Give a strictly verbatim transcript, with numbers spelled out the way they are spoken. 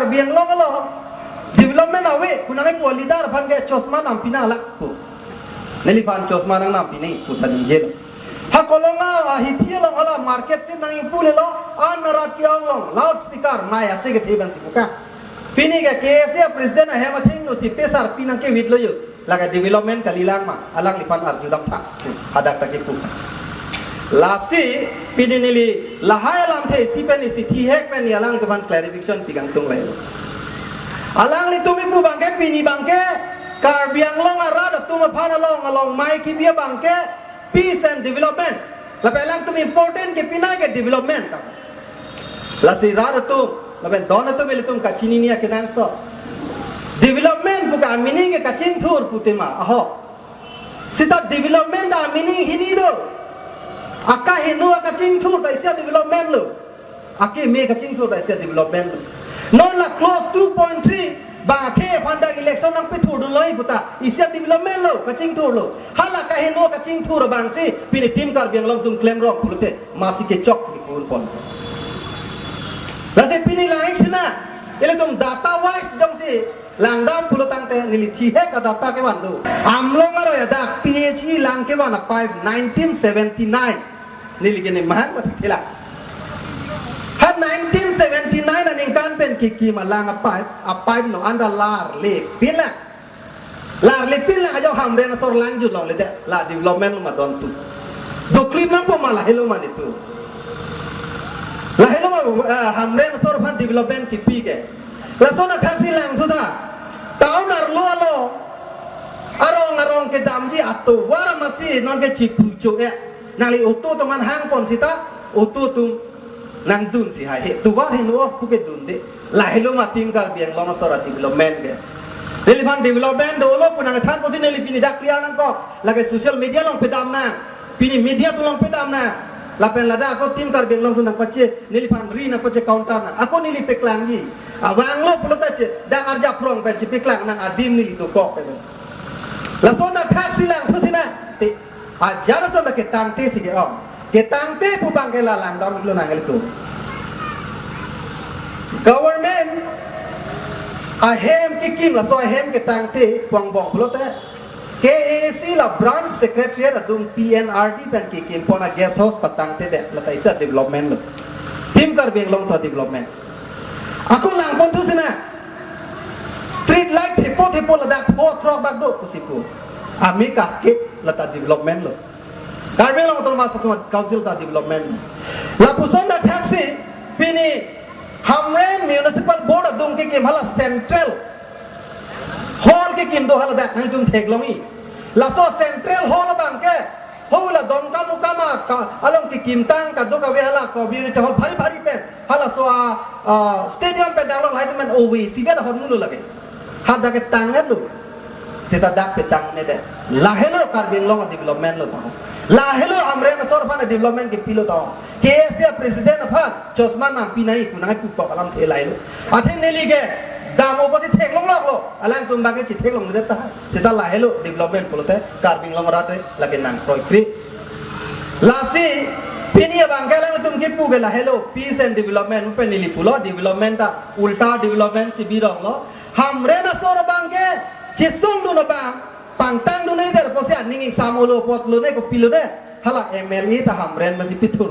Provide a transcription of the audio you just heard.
Karbi Anglong along development ave pu nangkepu leader aphan ke chosma nangpi nang lak pu. Neliphan chosma nangpi nangji pu ta ningjelo. Ha Kolonga ahithi along hala market si nangpu lelo, an arat ke-ong along loudspeaker mai ase kethe abang si puka. Pini ke K S A president ahem athengno si pesar pi nangkevitlo yo. Lake development kalilang ma, alangliphan arjudam tha. Hadak ta kipu. Lasi pini neli lahai alamthe isi pen isi thihek pen alangliphan clarification pi kangtung lahelo. Alanglitum kipu abang ke pini abang ke Karbi Anglong arat atum aphan along along mai kibi abang ke peace and development. Lapen alangtum important ke pinai ke development. Lasi rat atum, lapen don atum ilitum kachinine akenangsot. Development pu ka meaning ke kachingthur pu tema, aho. Seta development ta meaning hini do. Akaheno akachingthur ta isi development lo. Akeme kachingthur ta isi development lo. Non la clause two point three, bang akhe aphan dak election nangpethurdunlo pu ta isi development lo, kachingthur lo. Hala kaheno kachingthur abang si pini Team Karbi Anglong atum klemrong pulote masi kechok di pun pon. Lasi pini lang-ik sina, ilitum data wise jongsi langdam pulo tangte neli thihek a-data kevan do. Amlong aroi adak P H E lang kevan a-pipe nineteen seventy-nine. Neli ke ne mahang mati thela. Ha nineteen seventy-nine aningkan pen kikim alang a-pipe, a-pipe no anda larlepin lang. Larlepin lang ajok Hamren asor lang jut longle te, la development lo ma don tu. Doklim nangpo ma lahelo ma nitu. Lahelo ma, eh, Hamren asor aphan development kipi ke. Lason akhak si langthu tha. Town arlo along arong arong kedamji atovar masi non ke chipru cho e. Nangli auto atum an hangpon seta auto atum nangdun si hai he. Tovar heno pu kedunde. Lahelo ma Team Karbi Anglong asor a-development ke. Neliphan development dolo pu nangthan pusi neli pini dak clear nangkok. Lake social media along pedam nang. Pini media atum along pedam nang. Lapen ladak ako Team Karbi Anglong atum nangpache, neliphan ri nangpache counter nang. Ako neli peklangji. Avanglo pulote che, dak arjap rong pen chepeklang nang adim neli dokok pen. Lason akhak si langthu sina. Te, ajat lason ta ketangte si ke-ong. Ketangte pu abang ke la langdam iklo nang ilitum. Government ahem kikim laso ahem ketangte pu angbong pulote K A A C la branch secretariat adung P N R D pen kikim pon a-guest house patangte det, lata isi development lo. Team Karbi Anglong ta development. Ako langpon thu sina. Street light thepo thepo ladak pho throk bak do pusi pu. Ami kake lata development lo. Karbi Anglong Autonomous Council ta development lo. Lapuson akhak si pini Hamren Municipal Board adung kikim hala central hall kikim do hala dak nangtum theklong-i. Laso central hall abang ke ho la Dongkamukam a ka along kikim tang kadokave hala community hall bhari bhari pen halaso a, a, stadium pen dang long lahai tum pen ove sivel ahormu lo lake. Hadak ketang lo. Seta dak petang ne det. Lahelo Karbi Anglong a-development lo tang. Lahelo Hamren asor aphan a-development kepilo tang. K S A president aphan chosma nangpi nai pu nangpu kok alamthe lahelo. Athe neli ke dam opo si theklong lok lo. Alangtum abang ke chetheklong det ta. Seta lahelo development pulote Karbi Anglong arat lake nangkroikre. Lasi pini abang ke alangtum kipu ke lahelo peace and development pen neli pulo, development ta ulta development si birong lo. Hamren asor abang ke chesongdun abang, pangtangdun eder pusi aning ingsam olo apot lone kopilone, hala M L A ta Hamren masi pithur.